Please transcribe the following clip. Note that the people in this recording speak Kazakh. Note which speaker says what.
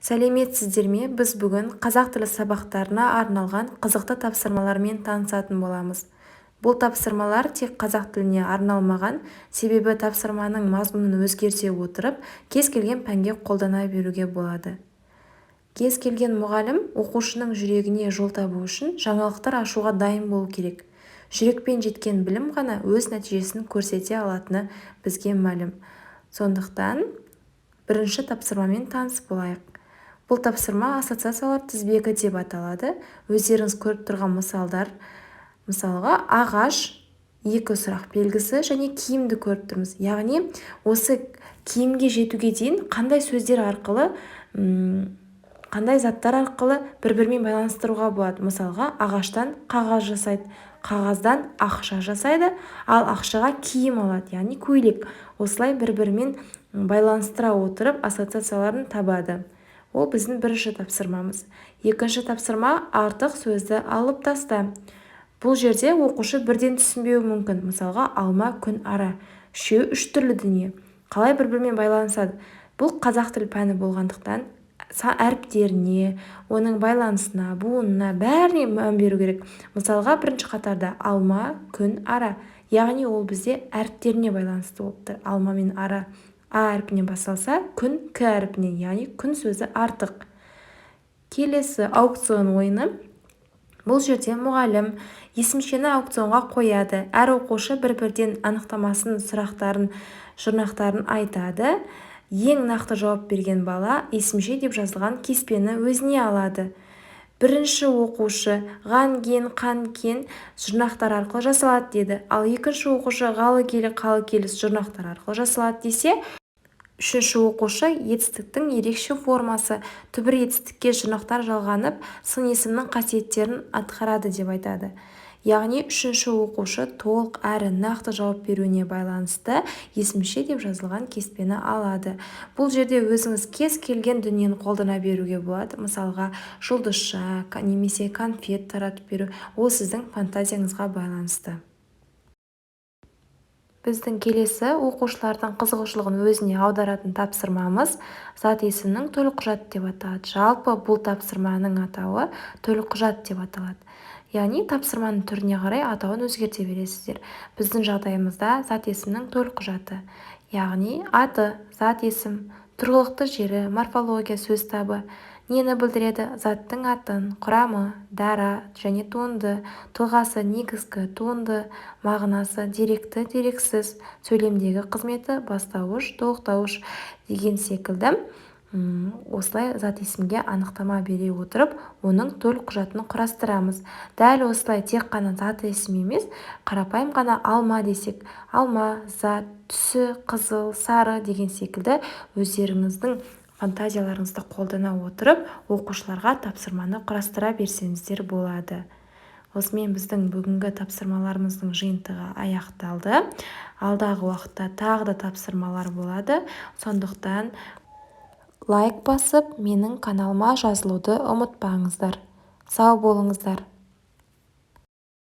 Speaker 1: Сәлеметсіздер ме? Біз бүгін қазақ тілі сабақтарына арналған қызықты тапсырмалармен танысатын боламыз. Бұл тапсырмалар тек қазақ тіліне арналмаған, себебі тапсырманың мазмұнын өзгерте отырып, кез келген пәнге қолдана беруге болады. Кез келген мұғалім оқушының жүрегіне жол табу үшін жаңалықтар ашуға дайын болу керек. Жүрекпен жеткен білім ғана өз нәтижесін көрсете алатыны бізге мәлім. Сондықтан бірінші тапсырмамен таныс болайық. Бұл тапсырма ассоциациялар тізбегі деп аталады. Өздеріңіз көріп тұрған мысалдар, мысалға, ағаш, екі сұрақ белгісі және киімді көріп тұрмыз. Яғни осы киімге жетуге дейін қандай сөздер арқылы, қандай заттар арқылы бір-бірімен байланыстыруға болады? Мысалға, ағаштан қағаз жасайды, қағаздан ақша жасайды, ал ақшаға киім алады, яғни көйлек. Осылай бір-бірімен байланыстыра отырып, ассоциацияларын табады. Ол біздің бірінші тапсырмамыз. Екінші тапсырма: артық сөзді алып таста. Бұл жерде оқушы бірден түсінбеуі мүмкін. Мысалға, алма, күн, ара — үшеуі үш түрлі дүние, қалай бір-бірімен байланысады? Бұл қазақ тіл пәні болғандықтан, әріптеріне, оның байланысына, буынына, бәріне мән беру керек. Мысалға, бірінші қатарда алма, күн, ара, яғни ол бізде әріптеріне байланысты болып тұр. Алма мен ара а әрпінен басталса, күн к әрпінен, яғни күн сөзі артық. Келесі аукцион ойыны. Бұл жерде мұғалім есімшені аукционға қояды. Әр оқушы бір-бірден анықтамасын, сұрақтарын, жұрнақтарын айтады. Ең нақты жауап берген бала есімше деп жазылған кеспені өзіне алады. Бірінші оқушы ған, ген, қан, кен жұрнақтары арқылы жасалады деді. Ал екінші оқушы ғалы, гелі, қалы, келіс жұрнақтары арқылы жасалады десе, үшінші оқушы етістіктің ерекше формасы, түбір етістікке жұрнақтар жалғанып, сын есімнің қасиеттерін атқарады деп айтады. Яғни үшінші оқушы толық әрі нақты жауап беруіне байланысты есімше деп жазылған кеспені алады. Бұл жерде өзіңіз кез келген дүниені қолдана беруге болады. Мысалға, жұлдызша немесе конфет таратып беру, ол сіздің фантазияңызға байланысты. Біздің келесі оқушылардың қызығушылығын өзіне аударатын тапсырмамыз зат есімнің төлқұжаты деп аталады. Жалпы, бұл тапсырманың атауы төлқұжат деп аталады. Яғни тапсырманың түріне қарай атауын өзгерте бересіздер. Біздің жағдайымызда зат есімнің төлқұжаты, яғни аты зат есім, тұрғылықты жері, морфология, сөз табы, нені білдіреді, заттың атын, құрамы, дара және туынды, тұлғасы, негізгі туынды, мағынасы, деректі, дерексіз, сөйлемдегі қызметі, бастауыш, толықтауыш деген секілді. Осылай зат есімге анықтама бере отырып, оның төлқұжатын құрастырамыз. Дәл осылай тек қана зат есім емес, қарапайым ғана алма десек, алма зат, түсі қызыл, сары деген секілді өздеріңіздің фантазияларыңызды қолдана отырып, оқушыларға тапсырманы құрастыра берсеңіздер болады. Осымен біздің бүгінгі тапсырмаларымыздың жиынтығы аяқталды. Алдағы уақытта тағы да тапсырмалар болады. Сондықтан лайк басып, менің каналыма жазылуды ұмытпаңыздар. Сау болыңыздар!